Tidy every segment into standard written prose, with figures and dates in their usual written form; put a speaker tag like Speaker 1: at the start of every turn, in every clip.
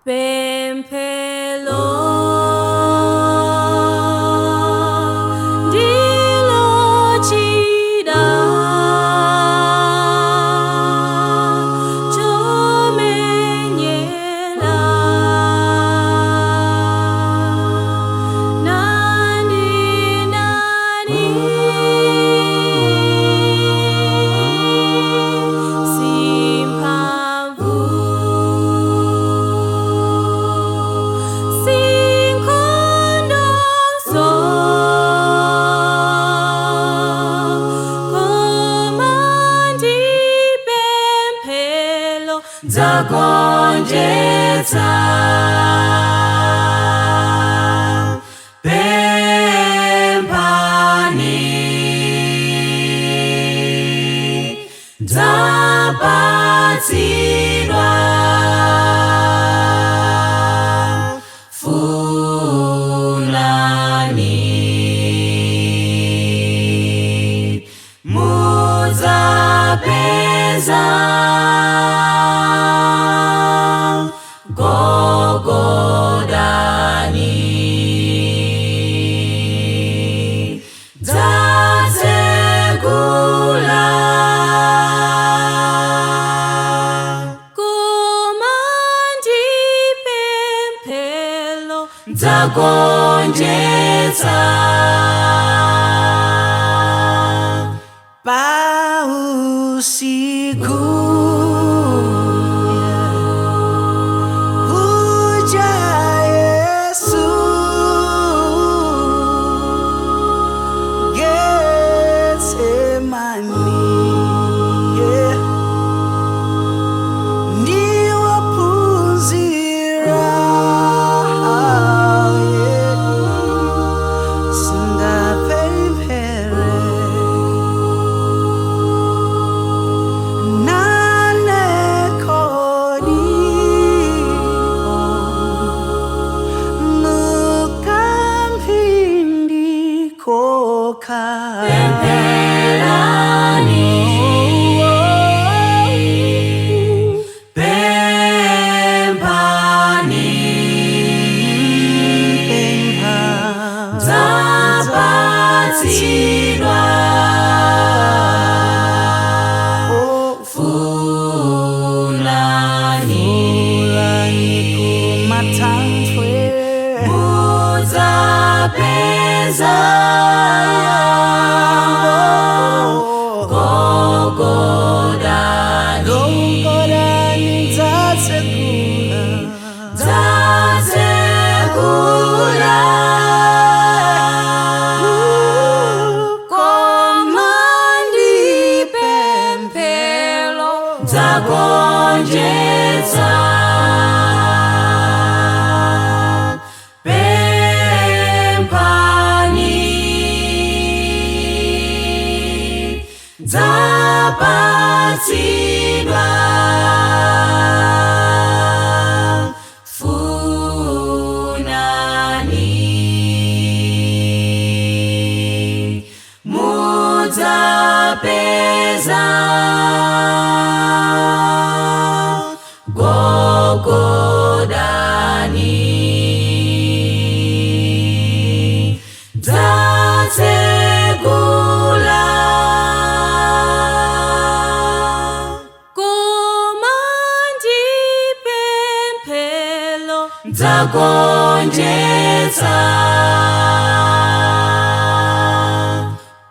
Speaker 1: Pemphelo ndilo chida chomenyela nani nani simphamvu sinkhondoso koma ndipemphelo
Speaker 2: Dzagonjetsa. Pemphani Dzapatsidwa. Funani Mudzapeza. Gogodani Dzatsegula.
Speaker 1: Koma ndipemphelo
Speaker 2: Dzagonjetsa.
Speaker 3: Pausiku uja Yesu Getsemani, yeah. Ndiwophunzira, yeah. Singapemphere nane kodi mukamphindi kokha.
Speaker 2: Pempherani, pemphani, Dzapatsidwa. Funani
Speaker 3: Kumatanthwe
Speaker 2: Mudzapeza. Gogodani
Speaker 3: Gogodani Dzatsegula.
Speaker 2: Dzatsegula.
Speaker 1: Koma ndipemphelo
Speaker 2: Dzagonjetsa. Pemphani Dzapatsidwa. Funani Mudzapeza. Gogodani Dzatsegula.
Speaker 1: Koma ndipemphelo
Speaker 2: Dzagonjetsa.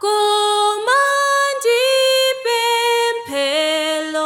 Speaker 1: Koma ndipemphelo.